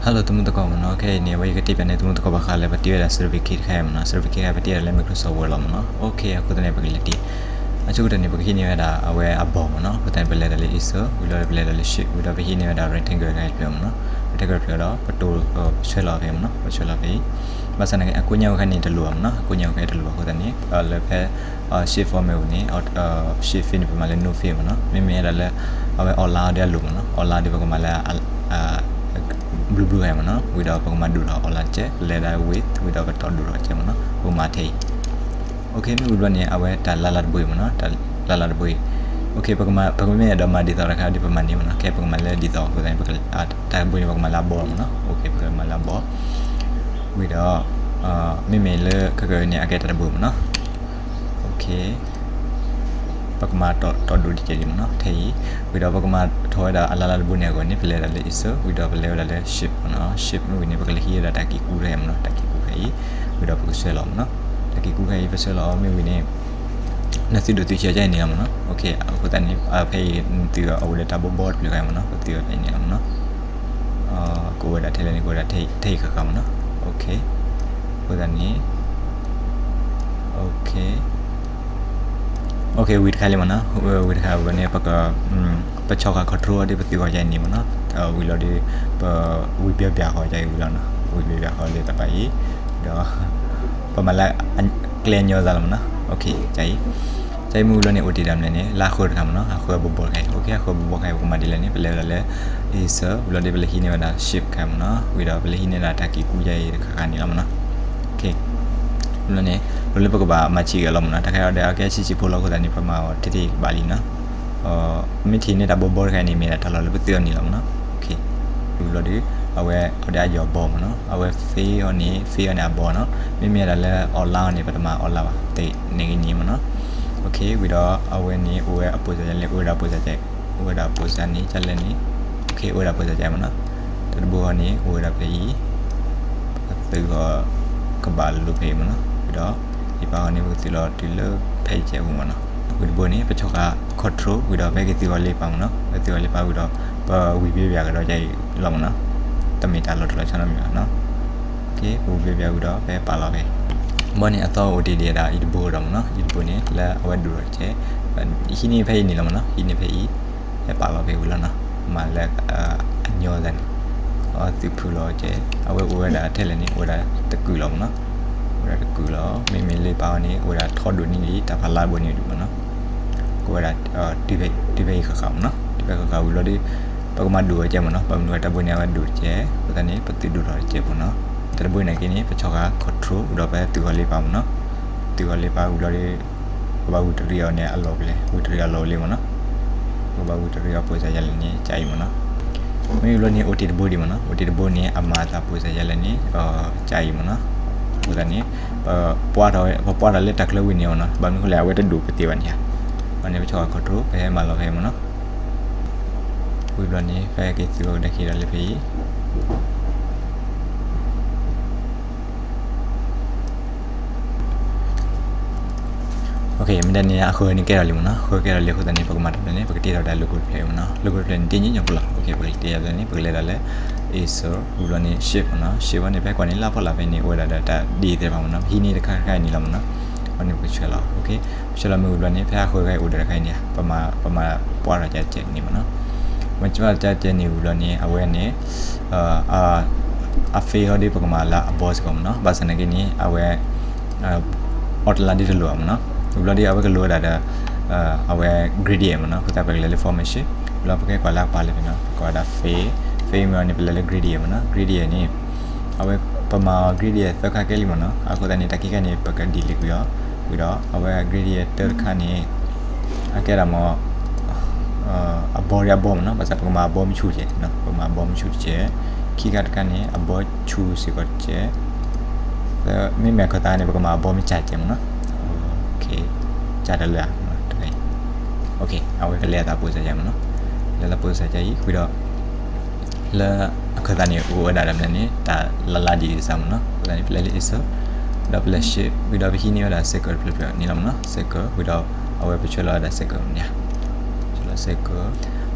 Hello သမုၢ်သကိးမ့ၢ်နီၤ, ခဲအံၤန့ၣ် အဝဲယကတဲပၠးန့ၢ်သမုၢ်သကိးဘၣ်ဃးလၢပတ့ဝဲဒၣ် certificate တခါမ့ၢ်နီၤ, certificate တခါပတ့ဝဲဒၣ်လၢ Microsoft Word လီၤမ့ၢ်နီၤ. အဃိသတးန့ၣ် ပကလဲၤတ့, အဆိကတၢၢ်န့ၣ် ပကဟံးန့ၢ်ဝဲဒၣ်အဝဲအဘီၣ်မ့ၢ်နီၤ. အဃိသတးန့ၣ် ပလဲၤဒၣ်လၢ insert ဝံၤဒီးပလဲၤဒၣ်လၢ shape ဝံၤဒီးပဟံးန့ၢ်ဝဲဒၣ် rectangle တခါတဖျၢၣ်မ့ၢ်နီၤ, rectangle တဖျၢၣ်ဒီး ပတိၢ် ပဆှၢလီၤဖဲမ့ၢ်နီၤ, ပဆှၢလီၤဖဲအံၤ, ဘၣ်ဆၣ်သနာ်က့ အကိးညါအုၤခါန့ၣ်တလိၣ်ဘၣ်မ့ၢ်နီၤ, အကိးညါအုၤခါတလိၣ်ဘၣ်အဃိသတးန့ၣ် လၢဖဲ shape format န့ၣ် shape fill န့ၣ် ပမၤလၢ no fill မ့ၢ်နီၤ. မ့မ့ၢ်ဒၣ်လၢ အဝဲ online ဒီးအလိၣ်မ့ၢ်နီၤ, online ဒီးပကမၤလၢ blue blue မ့ၢ်နီၤ, ဝံၤဒီးပကမၤဒိၣ်ထီၣ် online တကဲး, ပလဲၤဒၣ် width ဝံၤဒီးပတီၢ်ဒိၣ်ထီၣ်တကဲးမ့ၢ်နီၤ, ပကမၤထဲအံၤ. မ့ၢ်ဝံၤဘျီန့ၣ် အဝဲတၢ်လၢ်လၢ်တဘိအံၤမ့ၢ်နီၤ, တၢ်လၢ်လၢ်တဘိအံၤ, ပကမ့ၢ်အဲၣ်ဒိးမၤဒ်သိးတခါဒီးပမၤန့ၣ်မ့ၢ်နီၤ, ခဲပကမၤလၢဒ်သိးအဃိသတးန့ၣ် တၢ်တဘိန့ၣ် ပကမၤလၢအဘီမ့ၢ်နီၤ, ပကမၤလၢအဘီ ဝံၤဒီး မ့မ့ၢ်လၢခဲကနံၣ်အံၤန့ၣ် အကဲတၢ်တဘိမ့ၢ်နီၤ. ပကမၤတီၢ်ဒိၣ်တကဲးဒံးမ့ၢ်နီၤ, ထဲအံၤ, ဝံၤဒီးပကမၤထီၣ်ဝဲဒၣ်အလၢ်လၢ်တဘိန့ၣ်အဂီၢ်န့ၣ် ပလဲၤဒၣ်လၢ insert ဝံၤဒီးပလဲၤဝဲဒၣ်လၢ shape မ့ၢ်နီၤ, shape မ့ၢ်ဝံၤန့ၣ် ပကလဲၤဟံးဝဲဒၣ်တၢ်က့ၤကူတခါအံၤမ့ၢ်နီၤ, တၢ်က့ၤကူတခါအံၤ, ဝံၤဒီးပကဆှၢလီၤမ့ၢ်နီၤ, တၢ်က့ၤကူတခါအံၤ ပဆှၢလီၤမ့ၢ်ဝံၤန့ၣ် နသုဒိၣ်သုဆံးကဲအံၤန့ၣ်လီၤမ့ၢ်နီၤ. အဃိသတးန့ၣ် ဖဲအံၤနသုအအိၣ်ဒီးတၢ်ဘီဘီတဖျၢၣ်တခါအံၤမ့ၢ်နီၤ, ပသုအီၤဖဲအံၤန့ၣ်လီၤမ့ၢ်နီၤ. ကအိၣ်ဝဲဒၣ်ထဲလဲၣ်န့ၣ် ကအိၣ်ဝဲဒၣ်ထဲအံၤဃၣ်ဃၣ်မ့ၢ်နီၤ. အဃိသတးန့ၣ် ဝံၤတခါလံမ့ၢ်နီၤ, ဝံၤတခါဝံၤန့ၣ် ပက ပဆီၣ်ဃာ် control ဒီးပသုးဂီၤကဲအံၤန့ၣ်မ့ၢ်နီၤ, ဝံၤလီၤဒီး ပဝံၤဘျီဘျီဃီကဲအံၤဝံၤလီၤနီၤ, ဝံၤဘျီဘျီဃီလၢတၢ်ပာ်အံၤ, ဒီး ပမၤလၢ ကျဲညီသးလီၤမ့ၢ်နီၤ. ကဲအံၤ ကဲအံၤမ့ၢ်ဝံၤလီၤန့ၣ် အိၣ်တ့ၢ်ဒၣ်မနုၤန့ၣ် လၢအဃၢတခါမ့ၢ်နီၤ, အဃၢဘီဘီတခါအံၤ, အဃၢဘီဘီတခါအံၤ ပကမၤဒ်လဲၣ်န့ၣ် ပလဲၤဝဲဒၣ်လၢ insert ဝံၤလီၤဒီး ပလဲၤဟံးန့ၢ်ဝဲဒၣ် shape တခါမ့ၢ်နီၤ, ဝံၤဒီးပလဲၤဟံးန့ၢ်ဒၣ်တၢ်က့ၤကူကဲအံၤတခါခါန့ၣ်လီၤမ့ၢ်နီၤ. ဝံၤလီၤန့ၣ် လီၤလၢပကဘၣ်မၤဆံးက့ၤအီၤလီၤမ့ၢ်နီၤ, တၢ်ခဲအံၤဒီး အကဲဆံးဆံးဖိလီၤအဃိသတးန့ၣ် ပမၤအီၤတ့ၢ်တ့ၢ်ကဘၣ်လံနီၤ. မ့ၢ်ထံၣ်န့ၢ်တၢ်ဘီဘီတခါအံၤန့ၣ် မ့ၢ်ဒၣ်တၢ်လီၢ်လၢပသုးအီၤန့ၣ်လီၤမ့ၢ်နီၤ. ဝံၤလီၤဒီး အဝဲ အီၤဒီးအယီၤဘီမ့ၢ်နီၤ, အဝဲ fill အီၤန့ၣ် fill အီၤန့ၣ်အဘီနီၤ, မ့မ့ၢ်ဒၣ်လၢ online အီၤန့ၣ် ပတမၤ online ဘၣ် သ့ၣ်န့ၣ်ဂ့ၤန့ၣ်မ့ၢ်နီၤ. ဝံၤဒီး အဝဲန့ၣ် အိၣ်ဝဲအပိစၢၤယဲလဲၣ်, အိၣ်ဝဲဒၣ်အပိစၢၤကဲ, အိၣ်ဝဲဒၣ်အပိစၢၤန့ၣ် ကဲလဲၣ်န့ၣ်, အိၣ်ဝဲဒၣ်အပိစၢၤကဲမ့ၢ်နီၤ. တၢ်တဘိအီၤန့ၣ် အိၣ်ဝဲဒၣ်ဖဲအံၤ, ပသုးဂီၤ ကဘၣ်လိၤဖဲအံၤမ့ၢ်နီၤ. ဝံၤဒီး ယပာ်အီၤန့ၣ် ပကသုးလီၤတုၤလၢဖဲအံၤကဲအပူၤမ့ၢ်နီၤ. ဝံၤတဘိန့ၣ် ပဆီၣ်ဃာ် control ဝံၤဒီး ပကသုးဂီၤလ့ပာ်မ့ၢ်နီၤ, ပသုးဂီၤလ့ပာ်ဝံၤဒီး ပဝံၤဘျီဘျီကဒီးကဲအံၤလီၤမ့ၢ်နီၤ. တမ့ၢ်တၢ်လီၤတၢ်လီၤဆီနီတမံၤဘၣ်နီၤ. ပဝံၤဘျီဘျီဝံၤဒီး ပပာ်လီၤဖဲ ဘီန့ၣ် အသီအိၣ်တ့ၢ်ဒံးဒၣ်အံၤတဘိဒီးမ့ၢ်နီၤ, အံၤတဘိန့ၣ် လၢအဝဲဒိၣ်ထီၣ်တကဲး, ဟံးန့ၢ်ဖဲအံၤန့ၣ်လီၤမ့ၢ်နီၤ, ဟံးန့ၢ်ဖဲအံၤ, ဟဲပာ်လီၤဖဲဝံၤလီၤနီၤ, မၤလၢ အညီသးန့ၣ်, အသုးဖုလီၤကဲး, အဝဲအိၣ်ဝဲဒၣ်ထဲလဲၣ်န့ၣ် အိၣ်ဝဲဒၣ်တကုာ်လီၤမ့ၢ်နီၤ, အိၣ်ဝဲဒၣ်တကုာ်လီၤ, မ့မ့ၢ်လ့ပာ်အီၤန့ၣ် အိၣ်ဝဲဒၣ်ထီဒိၣ်န့ၢ်ဒံး တၢ်ဖးလါဘိန့ၣ်ဒံးမ့ၢ်နီၤ, ကအိၣ်ဝဲဒၣ် တုၤဖဲအံၤဃၣ်ဃၣ်မ့ၢ်နီၤ, တုၤဖဲဃၣ်ဃၣ်ဝံၤလီၤဒီး ပကမၤဒိၣ်အီၤကဲမ့ၢ်နီၤ, ဘၣ်မနုၤဝဲတၢ်ဘိန့ၣ် အဝဲဒိၣ်တကဲး, အဃိသတးန့ၣ် ပသုးဒိၣ်ထီၣ်တကဲးမ့ၢ်နီၤ. တၢ်တဘိန့ၣ်က့န့ၣ် ပဆီၣ်ဃာ် control ဝံၤဒီးပသုးဂီၤလ့ပာ်မ့ၢ်နီၤ, သုးဂီၤလ့ပာ်ဝံၤလီၤဒီး ပဘၣ်ဝံၤတရံးအီၤန့ၣ်အလီၢ်ဖဲလဲၣ်, ဝံၤတရံးအလီၢ်လံမ့ၢ်နီၤ, ပဘၣ်ဝံၤတရံးအီၤပိစၢၤယဲလဲၣ်န့ၣ် ကဲအံၤမ့ၢ်နီၤ. မ့ၢ်ဝံၤလီၤန့ၣ် အိၣ်တ့ၢ်တဘိဒံးမ့ၢ်နီၤ, အိၣ်တ့ၢ်တဘိန့ၣ် အမၤအသးပိစၢၤယဲလဲၣ်န့ၣ် ကဲအံၤမ့ၢ်နီၤ. အဃိသတးန့ၣ် ပပှၢ်ထီၣ် ပပှၢ်ထီၣ်လၢတၢ်ချၢဝံၤန့ၣ်မ့ၢ်နီၤ, ဘၣ်မနုၤဃိလဲၣ် အဝဲတဒိၣ်ပသ့ဘၣ်န့ၣ်ဧါ. အန့ၣ် ပဆီၣ် control ပဟဲမၤလီၤဖဲမ့ၢ်နီၤ. ဝံၤဘျီန့ၣ် ဖဲက့ၤသုးအီၤကဒါက့ၤဒီးလၢဖဲအံၤ မ့ၢ်ဒ်န့ၣ် အဃၢန့ၣ်ကဲထီၣ်လံမ့ၢ်နီၤ, အဃၢကဲထီၣ်လံအဃိသတးန့ၣ် ပကမၤတၢ်မနုၤန့ၣ် ပကတ့ထီၣ်ဝဲဒၣ် logo တဖျၢၣ်အံၤမ့ၢ်နီၤ, logo တဖျၢၣ်န့ၣ် တ့ညီညီဖိလီၤ. ပကလဲၤဒၣ်လၢ insert ဝံၤဘျီန့ၣ် shape မ့ၢ်နီၤ, shape ဝဲန့ၣ် ဖဲကွၢ်န့ၣ် လၢဖီလာ်ဖဲန့ၣ် အိၣ်ဝဲဒၣ်ဒီးတၢ်ဒ်သ့ၣ်တဖၣ်မ့ၢ်နီၤ, ဟံးန့ၢ်တခါတခါအံၤန့ၣ်လီၤမ့ၢ်နီၤ, အန့ၣ်ပကဆှၢလီၤ, ပဆှၢလီၤမ့ၢ်ဝံၤဘျီန့ၣ် ဖဲအဃၢကဲအိၣ်ဒီးတခါအံၤန့ၣ် ပမၤပှၢ်ထီၣ်ကဲကဲန့ၣ်မ့ၢ်နီၤ, ပမၤပှၢ်ထီၣ်ကဲကဲန့ၣ်ဝံၤဘျီန့ၣ် အဝဲန့ၣ် အ face ဟီဒီး ပကမၤလၢအဘီစ့ၢ်ကီးမ့ၢ်နီၤ, ဘၣ်ဆၣ်နာ်က့န့ၣ် အဝဲ အီတလါဒ်တလိၣ်မ့ၢ်နီၤ, ဝံၤဘျီဒီး အဝဲကလိၣ်ဝဲဒၣ်ဒီး အဝဲ gradient မ့ၢ်နီၤ, အဃိသတး ပကလဲၤလၢ format shape, ဝံၤဘျီ ပကဲကွၢ်လၢအပာ်လၢဖဲနီၤ, ပကွၢ်ဝဲဒၣ် face, face မ့ၢ်န့ၣ် ပလဲၤလၢ gradient မ့ၢ်နီၤ, gradient န့ၣ် အဝဲ ပမၤအီၤ gradient သၢခါကဲလံမ့ၢ်နီၤ, အဃိသတးန့ၣ် တၢ်ခံခါန့ၣ် ပက delete ကွံာ်အီၤ, ဝံၤဒီး အဝဲ gradient တၢတခါန့ၣ် အကဲဒၣ်မ့ၢ် အဘီဒီးအဘီမ့ၢ်နီၤ, ဘၣ်ဆၣ်ပကမၤအဘီမုၢ်ဆူၣ်တကဲး, ပကမၤအဘီမုၢ်ဆူၣ်တကဲး, ခံခါတခါန့ၣ် အဘီဆူၣ်စ့ၢ်ကီးတကဲး, မ့မ့ၢ်အခၢၣ်သးန့ၣ် ပကမၤအဘီမုၢ်စၢ်တကဲးမ့ၢ်နီၤ, ကၢ်တၢ်လၢ အဝဲကလဲၤအသးပိစၢ်ယါမ့ၢ်နီၤ, လဲၤသးပိစၢ်ယါအံၤ ဝံၤဒီး လၢအခၢၣ်သးန့ၣ် အိၣ်ဝဲဒၣ်ဒီးမနုၤန့ၣ် တၢ်လၢ်လၢ်ဒ်အံၤစ့ၢ်မ့ၢ်နီၤ, အဃိသတးန့ၣ် ပလဲၤလၢ insert ဒီးပလဲၤ shape ဝံၤဒီးပဟံးန့ၢ်ဝဲဒၣ် circle တဖျၢၣ်ဖျၢၣ်န့ၣ်လီၤမ့ၢ်နီၤ, circle ဝံၤဒီး အဝဲပဆှၢလီၤဝဲဒၣ် circle မ့ၢ်န့ၣ်, ဆှၢလီၤ circle,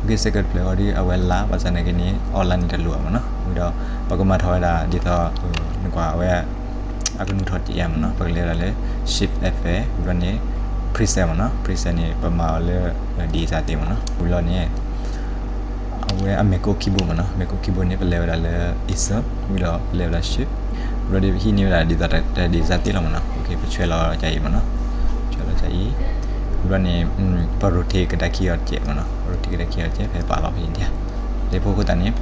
အဂ့ၢ် circle တဖျၢၣ်ဃီဒီး အဝဲလါ ဘၣ်ဆၣ်နာ်က့န့ၣ် online န့ၣ်တလိၣ်ဘၣ်မ့ၢ်နီၤ, ဝံၤ ဒီးပကမၤထီၣ်ဝဲဒၣ်ဒ်သိး နကွၢ်အဝဲ အကနူၤထီၣ်တယါမ့ၢ်နီၤ, ပကလဲၤဝဲဒၣ်လၢ Shift F ဝံၤဘျီန့ၣ် Preset မ့ၢ်နီၤ, Preset န့ၣ် ပမၤအီၤလၢ ဒ်စၢ်သ့မ့ၢ်နီၤ, ဝံၤလီၤန့ၣ် အဝဲအမဲာ်ကိး keyboard မ့ၢ်နီၤ, မဲာ်ကိး keyboard န့ၣ် ပလဲၤဝဲဒၣ်လၢ Acer ဝံၤဒီးပလဲၤဝဲဒၣ် Shift ဘျီဒီး ပဟံးန့ၢ်ဝဲဒၣ်ဒ်သိးတၢ်ဒ်စၢ်သ့လီၤ မ့ၢ်နီၤ, ပဆွဲလီၤကါအံၤမ့ၢ်နီၤ, ဆွဲလီၤကါအံၤ, ဘျီန့ၣ် ပ rotate ကဒါခံအီၤတကဲးမ့ၢ်နီၤ, rotate ကဒါခံအီၤတကဲး ဖဲပာ်လီၤဖဲအံၤဒ် လၢဖိခိၣ်သတးန့ၣ်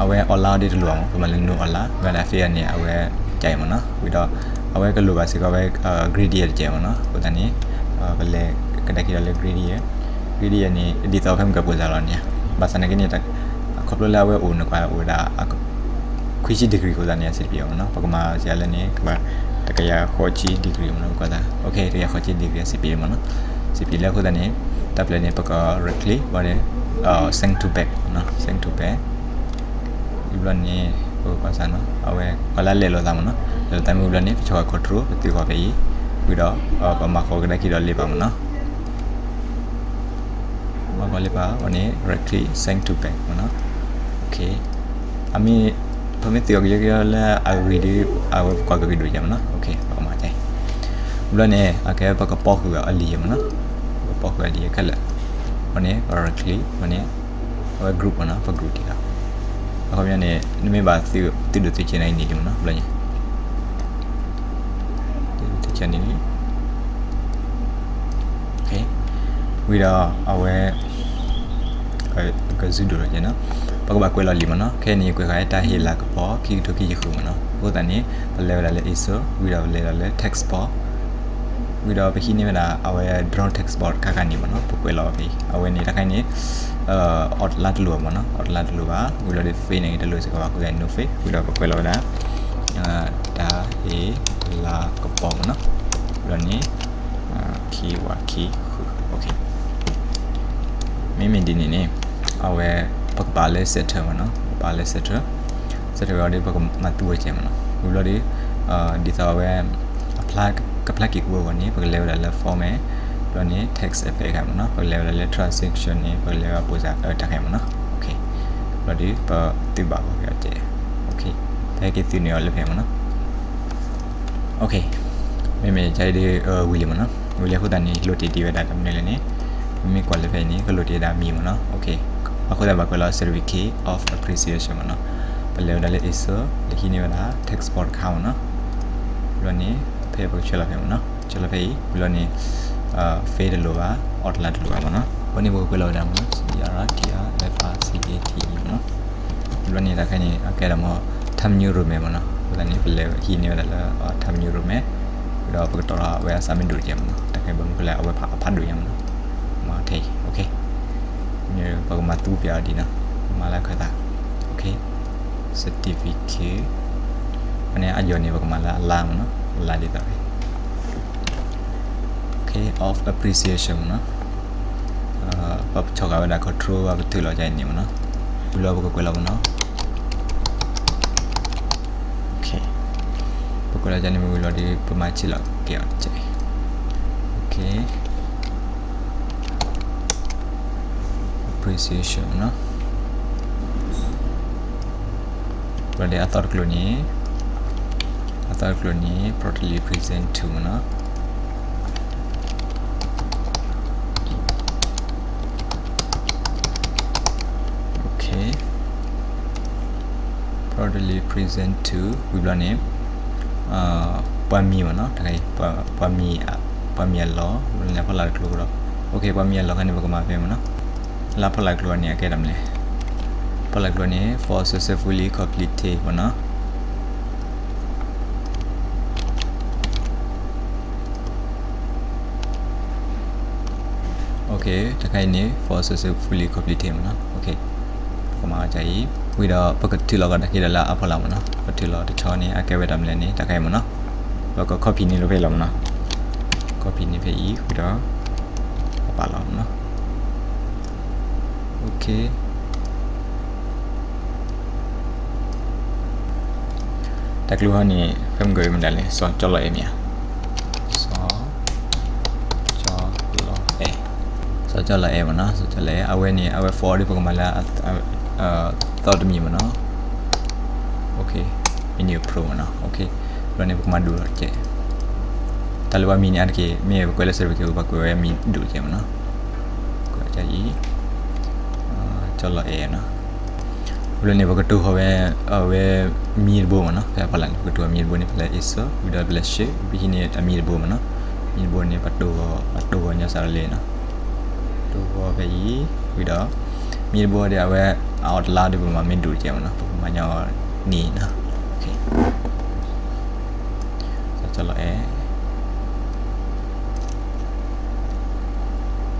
အဝဲအီၣ်လါအီၤဒ်တလိၣ်ဘၣ်မ့ၢ်, ပမၤလၢ no အီၣ်လါ, မ့ၢ်ဒၣ် fade န့ၣ် အဝဲကါအံၤမ့ၢ်နီၤ, ဝံၤဒီး အဝဲကလိၣ်ဘၣ်စ့ၢ်ကီးဝဲ gradient တကဲးမ့ၢ်နီၤ, အဃိသတးန့ၣ် ပလဲၤကဒါခံဒီးလၢ gradient, gradient န့ၣ် ဒ်သိးဖဲမုၢ်ကပိာ်စၢ်လီၤန့ၣ်, ဘၣ်ဆၣ်နာ်က့န့ၣ် ခီဖျိလၢအဝဲအိၣ်န့ၣ်ကွၢ်အိၣ်ဝဲဒၣ် ခွံဆံ degree အဃိသတးန့ၣ် အဆင်တပြေဘၣ်မ့ၢ်နီၤ, ပကမၤစ့ၢ်လၢန့ၣ် ကဘၣ် တကယၤဃိးဆံ degree မ့ၢ်နီၤ, ပကွၢ်သး တကယၤဃိးဆံ degree အဆင်ပြေမ့ၢ်နီၤ, အဆင်ပြေလၢအဃိသတးန့ၣ် တၢ်ပျဲန့ၣ် ပက right click ဘၣ်ဒီး send to back မ့ၢ်နီၤ, send to back ဘျီန့ၣ် ပကကွၢ်စၢ်နီၤ, အဝဲကွၢ်လၢလဲၤလိာ်သးမ့ၢ်နီၤ, လဲၤလိာ်သးမ့ၢ်ဘျီန့ၣ် ပဆီၣ် control ပသုးဃီၤဖဲအံၤ, ဝံၤဒီး ပမၤဃီၤကဒါခံဒီးလ့ၤဘၣ်မ့ၢ်နီၤ မၤကီၤလံဘၣ်အီၤန့ၣ် right click send to back မ့ၢ်နီၤ, အမ့ၢ် ပမ့ၢ်သုးအီၤကယီကယီလၢအဂ့ၤဒီး အဝဲပကွၢ်ကဂ့ၤဒိၣ်ယဲမ့ၢ်နီၤ, ပကမၤကဲ ဘျီန့ၣ် အကဲပကပီဃုာ်အလံာ်ယဲမ့ၢ်နီၤ, ပကပီဃုာ်အလံာ်ယဲခဲလၢာ်, အီၤန့ၣ် right click အီၤန့ၣ် အဝဲ group မ့ၢ်နီၤ, ပ group တံၢ်ဃာ်, အခီပညီန့ၣ် နမ့ၢ်ဘၣ်သုးဒိၣ်သုးဆံးန့ၣ်အံၤန့ၣ်မ့ၢ်နီၤ, ဘျီန့ၣ် သုးဒိၣ်သုးဆံးန့ၣ် ဝံၤဒီးအဝဲ ကစုဒိၣ်လီၤကဲနီၤ, ပကဘၣ်ကွဲးလီၤလံာ်မ့ၢ်နီၤ, ခဲအံၤန့ၣ် ယကွဲးဃာ်တၢ်ဟ့ၣ်လၤကပီၤ ခံကထိခံဆံဃုမ့ၢ်နီၤ, အဃိသတးန့ၣ် ပလဲၤဝဲဒၣ်လၢ Acer ဝံၤဒီးပလဲၤဒီးလၢ text box ဝံၤဒီးပဟံးန့ၢ်ဝဲဒၣ် အဝဲ draw text box တခါခါန့ၣ်မ့ၢ်နီၤ, ပကွဲးလီၤဘၣ်ဖဲအံၤ, အဝဲန့ၣ်တခါအံၤန့ၣ် အီၣ်တလါတလိၣ်ဘၣ်မ့ၢ်နီၤ, အီၣ်တလါတလိၣ်ဘၣ်, ဝံၤလီၤဒီး fade န့ၣ် တလိၣ်စ့ၢ်ကီးဘၣ်အဃိသတးန့ၣ် no fade ဝံၤဒီးပကွဲးလီၤဝဲဒၣ် တၢ်ဟ့ၣ်လၤကပီၤမ့ၢ်နီၤ, ဝံၤလီၤန့ၣ် ခံဝးခံဃု, မ့မ့ၢ်ဒ်န့ၣ်န့ၣ် အဝဲ ပကပာ်လၢ setter မ့ၢ်နီၤ, ပကပာ်လၢ setter, setter ဝံၤဒီး ပကမၤသူဝဲကဲမ့ၢ်နီၤ, ဝံၤဘျီဒီး ဒ်သိးအဝဲ အဖျါ ကဖျါက့ၤကဝီၤအဂီၢ်န့ၣ် ပကလဲၤဝဲဒၣ်လၢ format, ဘျီန့ၣ် text effect ခါမ့ၢ်နီၤ, ပကလဲၤဝဲဒၣ်လၢ transition န့ၣ် ပကလဲၤဝဲပိစၢ်တၢ်ခါမ့ၢ်နီၤ, ဘျီဒီး ပသုးဘၣ်ကီကဲ, ပဟဲက့ၤသုးန့ၢ်အီၤလၢဖဲမ့ၢ်နီၤ မ့မ့ၢ်ကဒီး ဝံၤလံမ့ၢ်နီၤ, ဝံၤလံအဃိသတးန့ၣ် လိၣ်တ့ၢ်ဒံးဝဲဒၣ်တၢ်မနုၤလဲၣ်န့ၣ်, မ့မ့ၢ်ကွၢ်လၢဖဲအံၤန့ၣ် ကလိၣ်တ့ၢ်ဝဲဒၣ်မံၤမ့ၢ်နီၤ, အဃိသတးဘၣ်ကွဲးလီၤ certificate of appreciation မ့ၢ်နီၤ, ပလဲၤဝဲဒၣ်လၢ Acer လၢဟံးန့ၢ်ဝဲဒၣ် text box တခါမ့ၢ်နီၤ, ဘျီန့ၣ် ဖဲပကဆှၢလီၤဖဲမ့ၢ်နီၤ, ဆှၢလီၤဖဲအံၤ ဘျီန့ၣ် fade တလိၣ်ဘၣ်, အီၣ်တလါတလိၣ်ဘၣ်မ့ၢ်နီၤ, အဃိန့ၣ်ပကကွဲးလီၤဝဲဒၣ်မ့ၢ်နီၤ, C R T R F R C A T E မ့ၢ်နီၤ, ဘျီန့ၣ်တၢ်ခဲအံၤန့ၣ် အကဲဒၣ်မ့ၢ် ထၢမနုၤရိမဲမ့ၢ်နီၤ, အဃိသတးန့ၣ် ပလဲၤဟံးန့ၢ်ဝဲဒၣ်လၢ ထၢမနုၤရိမဲ, ဒီးပကတီၤထီၣ်အဝဲအစးမ့ၢ်ဒိၣ်တကဲမ့ၢ်နီၤ, တၢ်ခဲအံၤဘၣ်မနုၤဃိလဲၣ် အဝဲဖးအဖးဒိၣ်ညါမ့ၢ်နီၤ, မ့ၢ်ထဲအံၤ okay, ပကမၤသူပျးအီၤဒ်နီၤ, မၤလၢခၢၣ်သး, okay, certificate, အန့ၣ်အယီၤန့ၣ် ပကမၤလၢအလါမ့ၢ်နီၤ, အလါဒ်သိး okay, of appreciation မ့ၢ်နီၤ, ပဆီၣ်ဃာ်ဝဲဒၣ် control ဘၣ်ပထုးလီၤကန့ၣ်မ့ၢ်နီၤ, ဝံၤလီၤပကကွဲးလီၤမ့ၢ်နီၤ, okay, ပကွဲးလီၤကန့ၣ်မ့ၢ်ဝံၤလီၤဒီး ပမၤဆံးလီၤက့ၤအီၤကဲ, okay, appreciation မ့ၢ်နီၤ, ဘျီဒီးအသီတကျိၤန့ၣ်, အသီတကျိၤန့ၣ် proudly present to မ့ၢ်နီၤ, okay, proudly present to ဝံၤဘျီန့ၣ် ပှၤမံၤမ့ၢ်နီၤ, တခါအံၤ ပှၤမံၤအလီၢ်, လၢဖီလာ်တကျိၤကဒီး, okay, ပှၤမံၤအလီၢ်ခါန့ၣ် ပကမၤဖဲမ့ၢ်နီၤ, လၢဖီလာ်တကျိၤန့ၣ် အကဲဒၣ်မနုၤလဲၣ်, ဖီလာ်တကျိၤန့ၣ် for successfully completed မ့ၢ်နီၤ, okay, တခါအံၤန့ၣ် for successfully completed မ့ၢ်နီၤ, okay, ပကမၤအီၤဒ်အံၤ, ဝံၤဒီးပကထုးလီၤကီးတၢ်ခံဒီးလၢအဖီလာ်မ့ၢ်နီၤ, ပထုးလီၤတဆီန့ၣ် အကဲဝဲဒၣ်မနုၤလဲၣ်န့ၣ် တၢ်ခဲအံၤမ့ၢ်နီၤ, ပက copy န့ၢ်လီၤဖဲအံၤလီၤမ့ၢ်နီၤ, copy န့ၢ်ဖဲအံၤ ဝံၤဒီး ပပာ်လီၤမ့ၢ်နီၤ, okay. တၢ်ကျိၤဟီန့ၣ် ဖဲမ့ၢ်ကမ့ၢ်ဒၣ်လဲၣ်, စီၤကၠီလီၤအဲၣ်မ့ၢ်ဧါ, စီၤကၠီလီၤအဲၣ်, စီၤကၠီလီၤအဲၣ်မ့ၢ်နီၤ, စီၤကၠီလီၤအဲၣ် အဝဲန့ၣ် အဝဲ font ဒီးပကမၤလၢ သီတမံၤမ့ၢ်နီၤ, Pro မ့ၢ်နီၤ. ဘျီန့ၣ် ပကမၤဒိၣ်တကဲး. တၢ်လၢပှၤမံၤန့ၣ် အါတက့ၢ် မ့ၢ်ပကွဲးလၢ certificate ပှၤကွဲးဝဲမံၤဒိၣ်တကဲးမ့ၢ်နီၤ. ကွဲးအံၤ ကၠီလီၤအဲၣ်နီၤ. ဘျီန့ၣ် ပကတိၤဃီၤဝဲ အဝဲမံၤတဘိမ့ၢ်နီၤ. ဖဲအဖီလာ်န့ၣ် ပကတိၤဃီၤမံၤတဘိန့ၣ် ဖဲလဲၣ် insert ဝံၤဒီးဖဲလဲၣ် shape ပဟံးန့ၢ်အမံၤတဘိမ့ၢ်နီၤ. မံၤတဘိန့ၣ် ပတိၤဃီၤ ပတိၤဃီၤညီစးလၢလ့နီၤ. တိၤဃီၤဖဲအံၤ ဝံၤဒီး မံၤတဘိဒီး အဝဲအအီၣ်တလါဒီး ပမၤမ့ၢ်ဒိၣ်တကဲးမ့ၢ်နီၤ. ပကမၤညီနံၤနီၤ. ကၠီလီၤအဲၣ်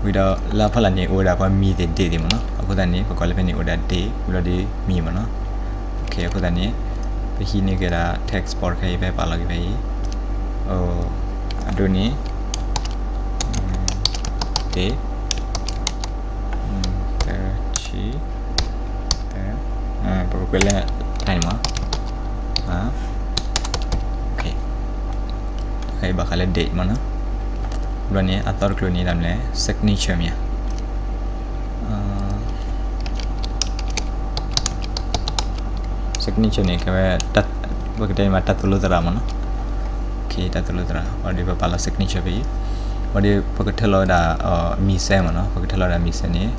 ဝံၤဒီးလၢအဖီလာ်န့ၣ် အိၣ်ဝဲဒၣ်ပှၤမံၤသ့ၣ် date သ့ၣ်မ့ၢ်နီၤ. အဃိသတးန့ၣ် ပကွၢ်လၢဖဲန့ၣ်အိၣ်ဝဲဒၣ် date ဝံၤလီၤဒီးမံၤမ့ၢ်နီၤ. အဃိသတးန့ၣ် ပဟံးန့ၢ်က့ၤဒၣ် text box ခဲအံၤ ဖဲပာ်လီၤက့ၤဖဲအံၤ အဒိန့ၣ် date သၢဆံ ပကကွဲးလၢ time မ့ၢ် ဘၣ်ဃးလၢ date မ့ၢ်နီၤ. ဘျီန့ၣ် အသီတကျိၤန့ၣ် တၢ်မနုၤလဲၣ် signature မ့ၢ်ဧါ. signature န့ၣ် ကဲဝဲ ပကတဲမ့ၢ် တၢ်သိၣ်လိသရၣ်မ့ၢ်နီၤ. တၢ်သိၣ်လိသရၣ် ဘၣ်ဒီးပပာ်လီၤ signature ဖဲအံၤ ဘၣ်ဒီးပကထၢလီၤဝဲဒၣ် မံၤစဲမ့ၢ်နီၤ. ပကထၢလီၤဝဲဒၣ်မံၤစဲန့ၣ်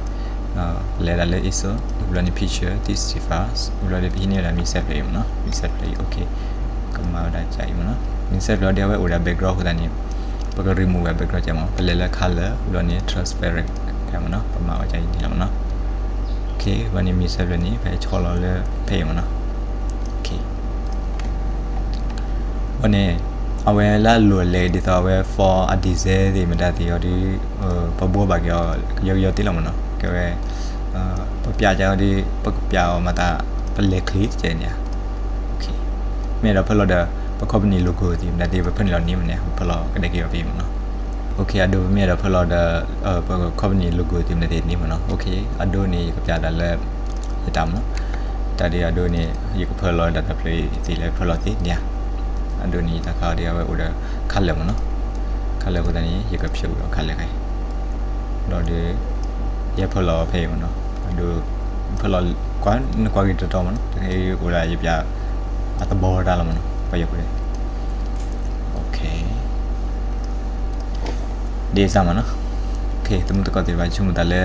လဲၤဒၣ်လၢ insert ဘျီန့ၣ် picture သံစံဖါ ဘျီဒီးပဟံးန့ၢ်ဝဲဒၣ်မံၤစဲဖျၢၣ်အံၤမ့ၢ်နီၤ. မံၤစဲဖျၢၣ်အံၤ okay ကမၤဝဲဒၣ်ကအံၤမ့ၢ်နီၤ. မံၤစဲဖျၢၣ်ဒီးအဝဲအိၣ်ဒၣ် background အဃိသတးန့ၣ် ပက remove ဝဲ background ကဲမ့ၢ်နီၤ. ပလဲၤလၢ color ဘျီန့ၣ် transparent ကဲမ့ၢ်နီၤ. ပမၤဝဲကအံၤန့ၣ်လီၤမ့ၢ်နီၤ. okay ဘျီန့ၣ်မံၤစဲဖျၢၣ်န့ၣ် ဖဲဆီလီၤလၢဖဲအံၤမ့ၢ်နီၤ. ဘၣ်န့ၣ် အဝဲလၢအလိၤအလဲၤဒ်သိးအဝဲ font အ design သ့ၣ်မတၤသ့ၣ်အီၤဒီး ပဘှီဘၣ်က့ၤအီၤ ကယီကယီသ့လီၤမ့ၢ်နီၤ. ကဲဝဲ ပပျးက့ၤအီၤဒီး ပကပျးအီၤမၤသး ပလဲၤချ့တကဲန့ၣ်ဧါ. မ့ၢ်အဲၣ်ဒိးဖၢလီၤဒီး ပ company logo သ့ၣ်မတၤသ့ၣ် ပဖၢန့ၢ်လီၤန့ၣ်မ့ၢ်န့ၣ် ပဖၢလီၤကဒဲက့ၤအီၤဖဲအံၤမ့ၢ်နီၤ. okay အဒိ ပမ့ၢ်အဲၣ်ဒိးဖၢလီၤဒီး ပ company logo သ့ၣ်မတၤသ့ၣ်န့ၣ်မ့ၢ်နီၤ. okay အဒိန့ၣ် ယကပျးဒၣ်လၢ ယတၢ်မ့ၢ်နီၤ. တၢ်ဒီးအဒိန့ၣ် ယကဖၢလီၤဒၣ်တၢ်ဖျၢၣ်သ့ၣ်လၢဖၢလီၤသ့န့ၣ်ဧါ. အဒိန့ၣ် ယတၢ်ခါအီၤဒီးအဝဲအိၣ်ဒီး color မ့ၢ်နီၤ. color အဃိသတးန့ၣ် ယကဖျိးဝံၤအီၤ color ခဲအံၤ ဒီးဒီး ယဟဲဖၢလီၤဖဲအံၤမ့ၢ်နီၤ. အဒိ ဖၢလီၤ ကွၢ် နကွၢ်က့ၤတတီၤမ့ၢ်နီၤ. တခါအံၤအိၣ်ဒၣ်ယပျး အသဘီတၢ်လီၤမ့ၢ်နီၤ ပှၤယီၤဖိန့ၣ်. okay ဒ်စၢ်မ့ၢ်နီၤ. okay သမုသကိးသ့ၣ်တဖၣ် ဆိကမိၣ်သးလၢ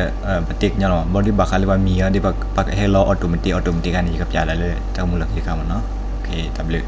ပတ့ၢ်ကညီလီၤမ့ၢ် ဘၣ်ဒီးဘၣ်ဃးလၢပှၤမံၤအီၤဒီး ပကဟဲလီၤ automatic automatic ခါန့ၣ် ယကပျးဒၣ်လၢတၢ်မူလီၢ်ခံတခါမ့ၢ်နီၤ. okay တၢ်ဘျုး